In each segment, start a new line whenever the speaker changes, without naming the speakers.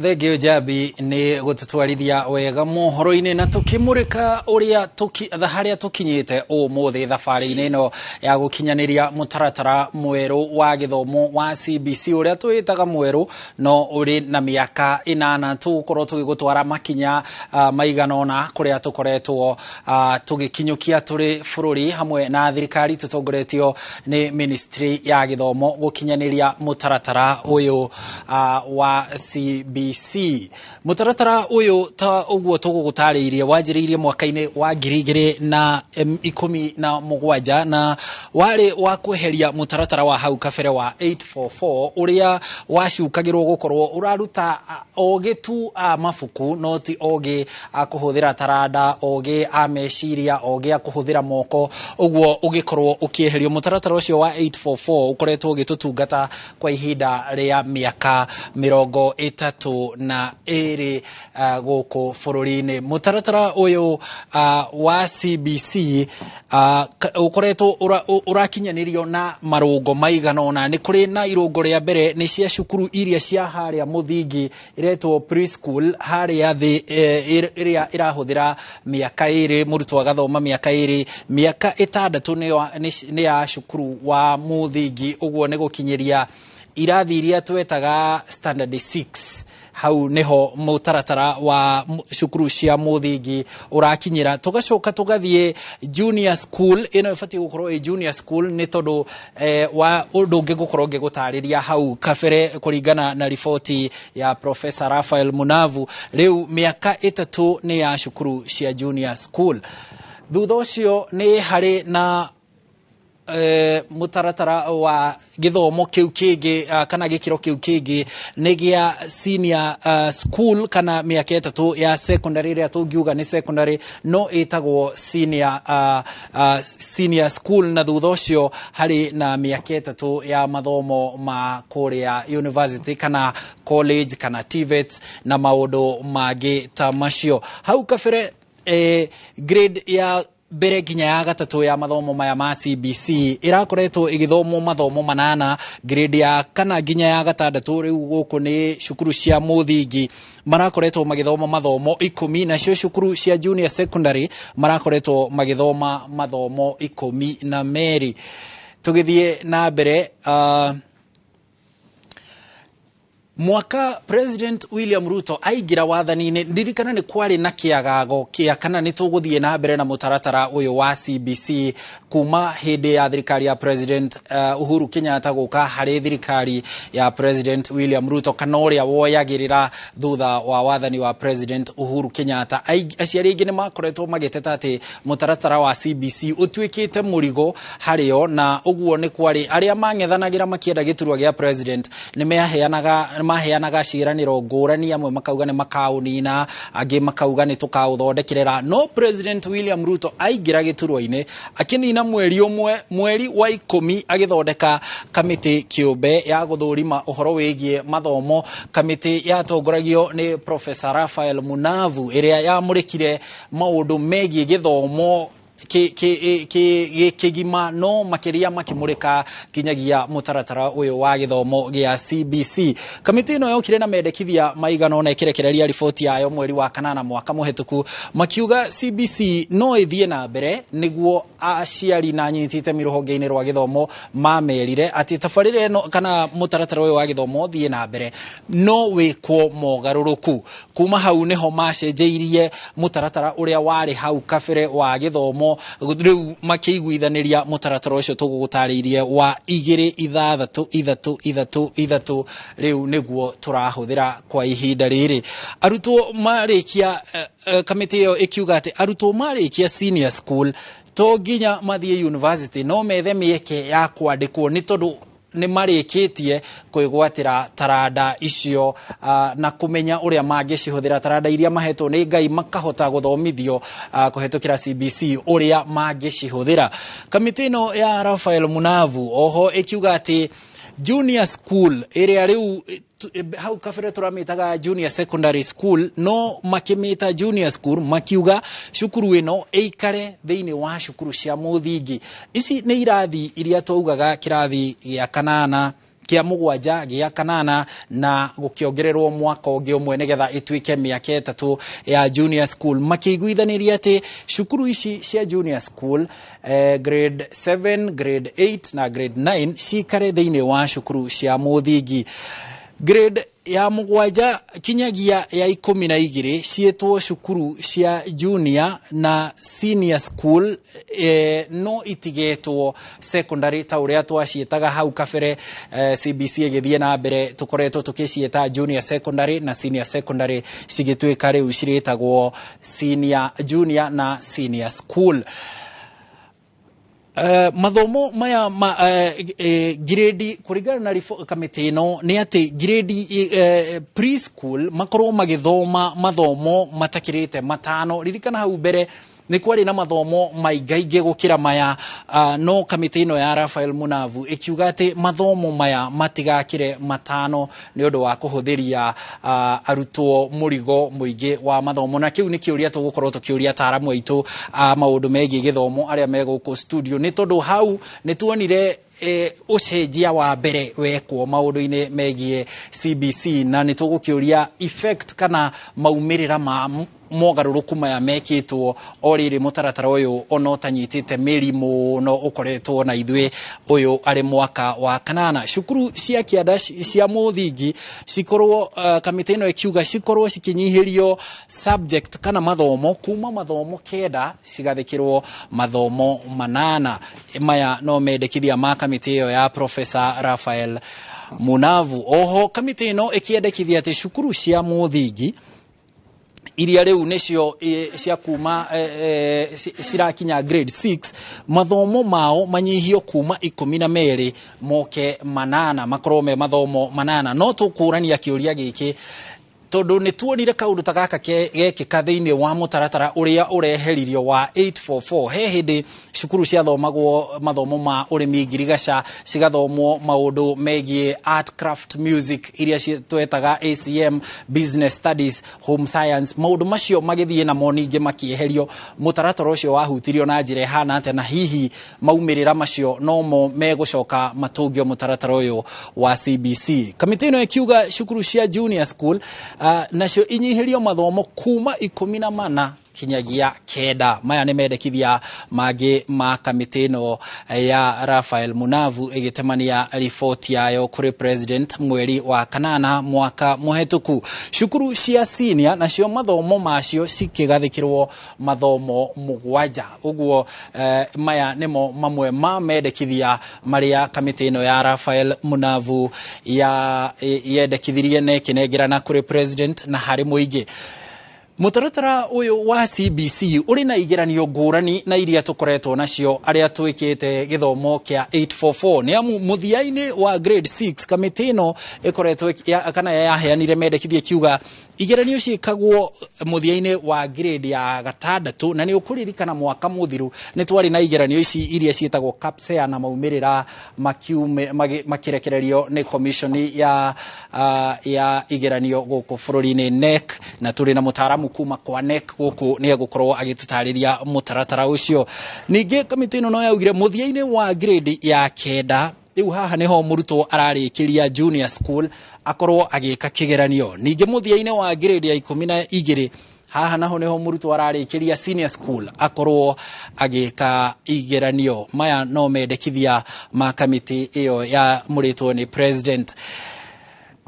Thengio Njambi nĩ gũtũtwarithia wega mohoro-inĩ na tũkĩmũrĩka ũrĩa harĩa tũkinyĩte ũmũthĩ thabarĩ-inĩ ĩno ya gũkinyanĩria mũtaratara mwerũ wa gĩthomo wa CBC, ũrĩa twĩtaga mwerũ no ũrĩ na mĩaka 8. Tũgũkorwo tũgĩgũtwara makinya maigana ũna kũrĩa tũkoretwo tũgĩkinyũkia tũrĩ bũrũri hamwe na thirikari tũtongoretio nĩ Ministry ya Gĩthomo gũkinyanĩria mũtaratara ũyũ wa CBC. Mũtaratara ũyũ, ta ũguo tũgũgũtarĩirie, wanjĩrĩirie mwaka-inĩ wa 2017 na warĩ wa kweheria mũtaratara wa hau kabere wa 844, ũrĩa wacukagĩrwo gũkorwo ũraruta ogĩ tu a mabuku no ti ogĩ a kũhũthĩra taranda, ogĩ a meciria, ogĩ a kũhũthĩra moko. Ũguo ũgĩkorwo ũkĩeherio. Mũtaratara ũcio wa 844 ũkoretwo ũgĩtũtungata kwa ihinda rĩa mĩaka 32 gũkũ bũrũri-inĩ. Mũtaratara ũyũ wa CBC ũkoretwo ũrakinyanĩrio na marũngo maigana ũna. Nĩ kũrĩ na irũngo rĩa mbere, nĩ cia cukuru iria cia harĩa mũthingi, iretwo preschool, harĩa thĩ, ĩrĩa ĩrahũthĩra mĩaka 2, mũrutwo agathoma mĩaka 2. Mĩaka 6 nĩ ya cukuru wa mũthingi, ũguo nĩ gũkinyĩria irathi iria twetaga standard 6. Hau niho mũtaratara wa cukuru cia mũthingi ũrakinyĩra. Tũgacoka tũgathiĩ junior school. Ĩno ĩbatiĩ gũkorwo ĩ junior school nĩ tondũ wa ũndũ ũngĩ ngũkorwo ngĩgũtarĩria hau kabere kũringana na riboti ya Professor Raphael Munavu. Rĩu mĩaka 3 nĩ ya cukuru cia junior school. Thutha ũcio nĩ harĩ na mũtaratara wa gĩthomo kĩu kĩngĩ, kana gĩkĩro kĩu kĩngĩ, nĩ gĩa senior school, kana mĩaka 3 ya secondary, ĩrĩa tũngiuga nĩ secondary no ĩtagwo senior school. Na thutha ũcio harĩ na mĩaka 3 ya mathomo ma kũrĩa university kana college kana TVET na maũndũ mangĩ ta macio. Hau kabere, grade ya mbere nginya ya gatatũ ya mathomo maya ma CBC ĩrakoretwo ĩgĩthomwo mathomo 8. Grade ya kana nginya ya gatandatũ, rĩu gũkũ nĩ cukuru cia mũthingi, marakoretwo magĩthoma mathomo 10. Nacio cukuru cia junior secondary marakoretwo magĩthoma mathomo 12. Tũgĩthiĩ na mbere, mwaka President William Ruto aingĩra wathani-inĩ, ndirikana nĩ kwarĩ na kĩagago kĩa kana nĩ tũgũthiĩ na mbere na mũtaratara ũyũ wa CBC kuma hĩndĩ ya thirikari ya President Uhuru Kenyatta gũka harĩ thirikari ya President William Ruto, kana ũrĩa woyagĩrĩra thutha wa wathani wa President Uhuru Kenyatta. Aciari aingĩ nĩ makoretwo magĩteta atĩ mũtaratara wa CBC ũtuĩkĩte mũrigo harĩo, na ũguo nĩ kwarĩ arĩa mang'ethanagĩra makĩenda gĩturwa gĩa president nĩ maheanaga ciĩranĩro ngũrani. Amwe makauga nĩ makaũnina, angĩ makauga nĩ tũkaũthondekerera. No President William Ruto aingĩra gĩturwa-inĩ, akĩnina mweri ũmwe, mweri wa 10, agĩthondeka kamĩtĩ kĩũmbe ya gũthũrima ũhoro wĩgiĩ mathomo, kamĩtĩ yatongoragio nĩ Professor Raphael Munavu, ĩrĩa yamũrĩkire maũndũ megiĩ gĩthomo kĩgima, no makĩria makĩmũrĩka nginyagia mũtaratara ũyũ wa gĩthomo gĩa CBC. Kamĩtĩ ĩno yokire na mendekithia maigana ũna, ĩkĩrekereria riboti yayo mweri wa kanana mwaka mũhetũku, makiuga CBC no ĩthiĩ na mbere, nĩguo aciari na anyiti itemi rũhonge-inĩ rwa gĩthomo mamerire atĩ tabarĩra ĩno kana mũtaratara ũyũ wa gĩthomo ũthiĩ na mbere no wĩkwo mogarũrũku. Kuma hau nĩho macenjeirie mũtaratara ũrĩa warĩ hau kabere wa gĩthomo, rĩu makĩiguithanĩria mũtaratara ũcio tũgũgũtarĩirie wa 2 6 3 3 3 3, rĩu nĩguo tũrahũthĩra kwa ihinda rĩrĩ. Arutwo marĩkia, kamĩtĩ ĩyo ĩkiuga atĩ arutwo marĩkia senior school to nginya mathiĩ university, no methe mĩeke ya kwandĩkwo nĩ tondũ nĩ marĩkĩtie kwĩgwatĩra taranda icio na kũmenya ũrĩa mangĩcihũthĩra, taranda iria mahetwo nĩ Ngai, makahota gũthomithio kũhetũkĩra CBC ũrĩa mangĩcihũthĩra. Kamĩtĩ ĩno ya Raphael Munavu oho ĩkiuga atĩ junior school, ĩrĩa rĩu hau kabere tũramĩtaga junior secondary school no makĩmĩta junior school, makiuga cukuru ĩno ĩikare thĩinĩ wa cukuru cia mũthingi. Ici nĩ irathi iria twaugaga, kĩrathi gĩa kanana. Kĩa mũgwanja, gĩa kanana, na gũkĩongererwo mwaka ũngĩ ũmwe nĩgetha ĩtuĩke mĩaka 3 ya junior school. Makĩiguithanĩria atĩ cukuru ici cia junior school, grade 7, grade 8 na grade 9, cikare thĩinĩ wa cukuru cia mũthingi. Grade ya 7 kinyagia ya 12 ciĩtwo cukuru cia junior na senior school, no itigetwo secondary ta ũrĩa twaciĩtaga hau kabere. CBC ĩgĩthiĩ na mbere, tũkoretwo tũkĩciĩta junior secondary na senior secondary, cigĩtuĩka rĩu cirĩtagwo senior, junior na senior school. Mathomo maya ma grade, kũringana na kamĩtĩ ĩno, nĩ atĩ grade preschool makorwo magĩthoma mathomo matakĩrĩte 5. Ririkana hau mbere nĩ kwarĩ na mathomo maingaingĩ gũkĩra maya, no kamĩtĩ ĩno ya Raphael Munavu ĩkiuga atĩ mathomo maya matigakĩre 5 nĩ ũndũ wa kũhũthĩria arutwo mũrigo mũingĩ wa mathomo. Na kĩu nĩ kĩũria tũgũkorwo tũkĩũria ataaramu aitũ a maũndũ megiĩ gĩthomo arĩa me gũkũ studio, nĩ tondũ hau nĩ tuonire ũcenjia wa mbere wekwo maũndũ-inĩ megiĩ CBC, na nĩ tũgũkĩũria effect kana maumĩrĩra ma mogarũrũku maya mekĩtwo o rĩrĩ mũtaratara ũyũ ona ũtanyitĩte mĩri mũno ũkoretwo na ithuĩ ũyũ arĩ mwaka wa kanana. Cukuru cia kĩanda cia mũthingi cikorwo, kamĩtĩ ĩno ĩkiuga cikorwo cikĩnyihĩrio subject kana mathomo kuma mathomo 9 cigathĩkĩrwo mathomo 8. Maya no mendekithia ma kamĩtĩ ĩyo ya Professor Raphael Munavu. Oho kamĩtĩ ĩno ĩkĩendekithia atĩ cukuru cia mũthingi iria rĩu nĩcio cia kuma cirakinya grade 6, mathomo mao manyihio kuma 12 moke 8, makorwo me mathomo 8. No tũkũrania kĩũria gĩkĩ tondũ nĩ tuonire kaũndũ ta gaka gekĩka thĩinĩ wa mũtaratara ũrĩa ũreheririo wa 844. He hĩndĩ cukuru ciathomagwo mathomo ma ũrĩmi, ngirigaca, cigathomwo maũndũ megiĩ art, craft, music iria twetaga ACM, business studies, home science. Maũndũ macio magĩthiĩ namo ningĩ makĩeherio. Mũtaratara ũcio wahutirio na njĩra ĩhana atĩa, na hihi maumĩrĩra macio nomo megũcoka matũngio mũtaratara ũyũ wa CBC? Kamĩtĩ ĩno ĩkiuga cukuru cia junior school nacio inyihĩrio mathomo kuma 14 kinyagia 9. Maya nĩ mendekithia mangĩ ma kamĩtĩ ĩno ya Raphael Munavu ĩgĩtemania riboti yayo kũrĩ president mweri wa kanana mwaka mũhetũku. Cukuru cia senior nacio mathomo macio cikĩgathĩkĩrwo mathomo 7. Ũguo maya nĩmo mamwe ma mendekithia marĩa kamĩtĩ ĩno ya Raphael Munavu ya yendekithirie na ĩkĩnengerana kũrĩ president na harĩ mũingĩ. Mũtaratara ũyũ wa CBC ũrĩ na igeranio ngũrani na iria tũkoretwo nacio arĩa twĩkĩte gĩthomo kĩa 844, nĩ amu mũthia-inĩ wa grade 6 kamĩtĩ ĩno ĩkoretwo kana yaheanire mendekithia ĩkiuga igeranio ciĩkagwo mũthia-inĩ wa grade ya 6. Na nĩ ũkũririkana mwaka mũthiru nĩ twarĩ na igeranio ici iria ciĩtagwo KAPSEA, na maumĩrĩra makĩrekererio nĩ commission ya igeranio gũkũ bũrũri-inĩ, NEC, na tũrĩ na mũtaaramu kuma kwa NEC gũkũ, nĩ egũkorwo agĩtũtarĩria mũtaratara ũcio. Ningĩ kamĩtĩ ĩno no yaugire mũthia-inĩ wa grade ya 9, rĩu haha nĩho mũrutwo ararĩkĩria junior school, akorwo agĩka kĩgeranio. Ningĩ mũthia-inĩ wa grade ya 12, haha naho nĩho mũrutwo ararĩkĩria senior school, akorwo agĩka igeranio. Maya no mendekithia ma kamĩtĩ ĩyo ya mũrĩtwo nĩ president.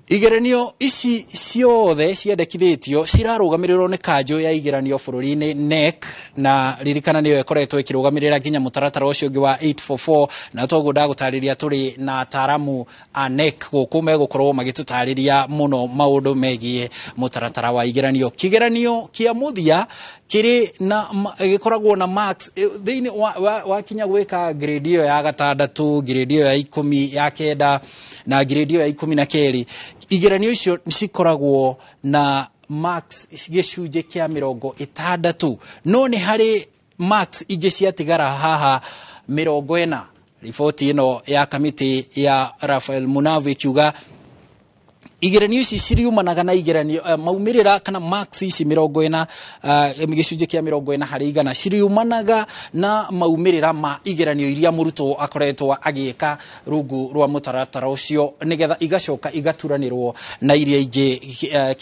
Igeranio ici ciothe ciendekithĩtio cirarũgamĩrĩrwo nĩ kanjũ ya igeranio bũrũri-inĩ, NEC, na ririkana nĩyo ĩkoretwo ĩkĩrũgamĩrĩra nginya mũtaratara ũcio ũngĩ wa 844. Na toguo ndagũtarĩria, tũrĩ na ataaramu a NEC gũkũ megũkorwo magĩtũtarĩria mũno maũndũ megiĩ mũtaratara wa igeranio. Kĩgeranio kĩa mũthia kĩrĩ na gĩkoragwo na marks thĩinĩ wa kinya gwĩka grade ĩyo ya 6, grade ĩyo ya 10, ya 9 na grade ĩyo ya 12, igeranio icio cikoragwo na marks gĩcunjĩ kĩa 60, no nĩ harĩ marks ingĩ ciatigara haha 40. Riboti ĩno ya kamĩtĩ ya Raphael Munavu ĩkiuga Igeranio ici ciriumanaga na igeranio maumĩrĩra kana marks ici 40, 40% ciriumanaga na maumĩrĩra ma igeranio iria mũrutwo akoretwo agĩka rungu rwa mũtaratara ũcio, nĩgetha igacoka igaturanĩrwo na iria ingĩ.